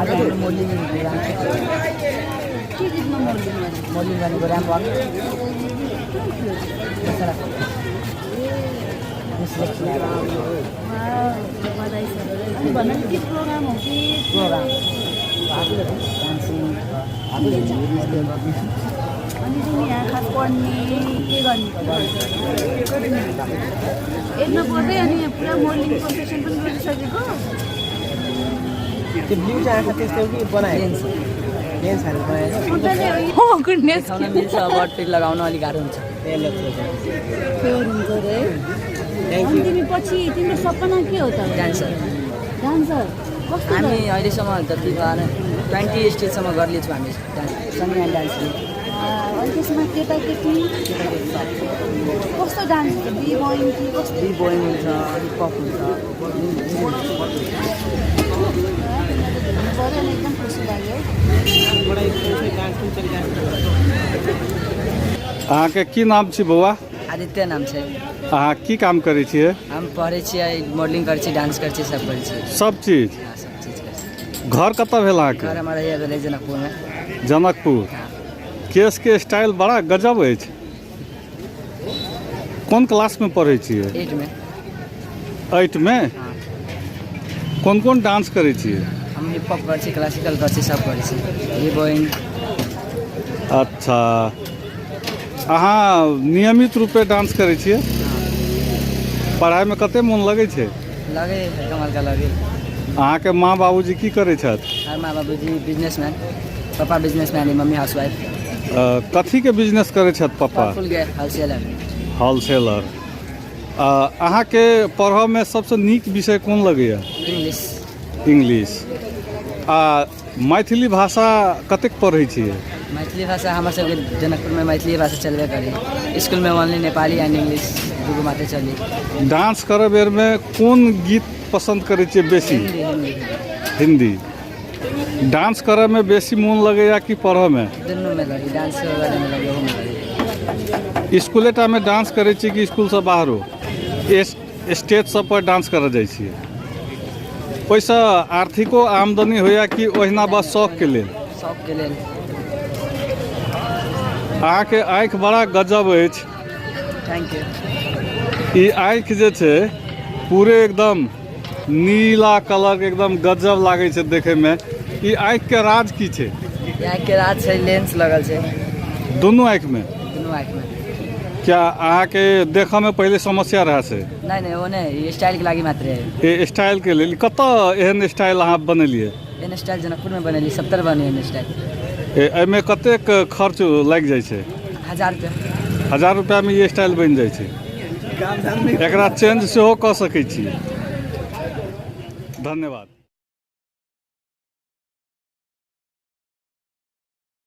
आज हाम्रो modelling programme छ। के चिजमा मोडलिङ गर्ने? मोडलिङ भनेको ऱ्याम्प वाक। कुन थियो? दसवटा मिस लक्ष्मी। वाउ, बधाई छ। अनि भन न, के प्रोग्राम हो कि? Program, dancing. अनि तिमी यहाँ खास पढ्ने के गर्ने? एटमा पढ्दै अनि यहाँ पुरा मोडलिङ कम्पिटिसन पनि गरिसकेको। त्यो ब्लू चाहिँ आँखा त्यस्तो हो कि बनाएको लेन्स हालेर बनाएको? Oh goodness. देखाउन मिल्छ, बट फेरि लगाउन अलिक गाह्रो हुन्छ। ए ल। फेयर हुन्छ अरे है। Thank अनि you. तिमी पछि तिम्रो सपना के हो त? डान्सर। डान्सर कस्तो? हामी अहिलेसम्म जति भएन 20 स्टेजसम्म गरिलिन्छौँ हामी डान्स, सङ्गी एन्ड डान्स। अनि त्यसमा केटाकेटी? केटाकेटी सब। कस्तो डान्स हुन्छ? बी बोइङ कि कस्तो? बी बोइङ हुन्छ, हिपहप हुन्छ। तिमीलाई त भेट्नु पऱ्यो अनि एकदम खुसी लाग्यो है। डान्स पनि चलिरहेको। अहाँके की नाम छी बौआ? आदित्य नाम छै। अहाँ की काम करै छियै? हम पढ़ै छियै, मॉडलिंग करै छी, डांस करै छी, सब करै छी। सब चीज? हाँ, सब चीज करै छी। घर कतऽ भेल अहाँके? घर हमर यह भेलै जनकपुरमे। जनकपुर। हाँ। केशके स्टाइल बड़ा गजब अछि। कोन क्लासमे पढ़ै छियै? एटमे। एटमे? हाँ। कोन कोन डांस करै छियै? हम हिप हॉप करै छी, क्लासिकल करै छी, सब करै छी, बी बोइंग। अच्छा, अहाँ नियमित रूपे डांस करै छियै? पढ़ाइमे कते मोन लगै छै? लगे, हल्का मल्का लगे। अहाँके माँ बाबूजी की करै छथि? हर माँ बाबूजी बिजनेसमैन, पापा बिजनेसमैन है, मम्मी हाउसवाइफ। कथीके बिजनेस करै छथि पप्पा? फुल गए होलसेलर। होलसेलर। अहाँके पढ़ऽमे सबसँ नीक विषय कोन लगैए? इंग्लिश। इंग्लिश। आ मैथिली भाषा कतेक पढ़ै छियै? मैथिली भाषा हमर सबके जनकपुरमे मैथिली भाषा चलबे करी। स्कूलमे ओनली नेपाली एंड इंग्लिश, दूगो मात्रै चली। डांस करऽ बेरमे कोन गीत पसन्द करै छियै बेसी? हिंदी, हिंदी। हिंदी। डांस करऽमे बेसी मोन लगैए कि पढ़ऽमे? दुनूमे लगी, डांस करेमे लगी, ओहोमे लगी। स्कूलेटामे डांस करै छियै कि स्कूलसँ बाहरो स्टेज सब पर डांस करऽ जाइ छियै? ओहिसँ आर्थिको आमदनी होइए कि ओहिना बस शौकके लेल? शौकके लेल। अहाँके आँखि बड़ा गजब अछि। Thank you. ई आँखि जे छै पूरे एकदम नीला कलर के, एकदम गजब लागै छै देखैमे। ई आँखिके राज की छै? आँखिके राज छै, लेंस लगल छै। दुनू आँखिमे? दुनू आँखिमे। क्या अहाँके देखऽमे पहिले समस्या रहै से? नहि नहि, ओ नहि, स्टाइलके लागि मात्रै है। ए, स्टाइलके लेल। कतऽ एहन स्टाइल अहाँ बनेलियै? एहन स्टाइल जनकपुरमे बनेली, सत्तर बनी एहन स्टाइल। ए, एहिमे कतेक खर्च लागि जाइ छै? 1000 रुपया। 1000 रुपैआमे ई स्टाइल बनि जाइ छै। एकरा चेंज सेहो कऽ सकै छी। धन्यवाद।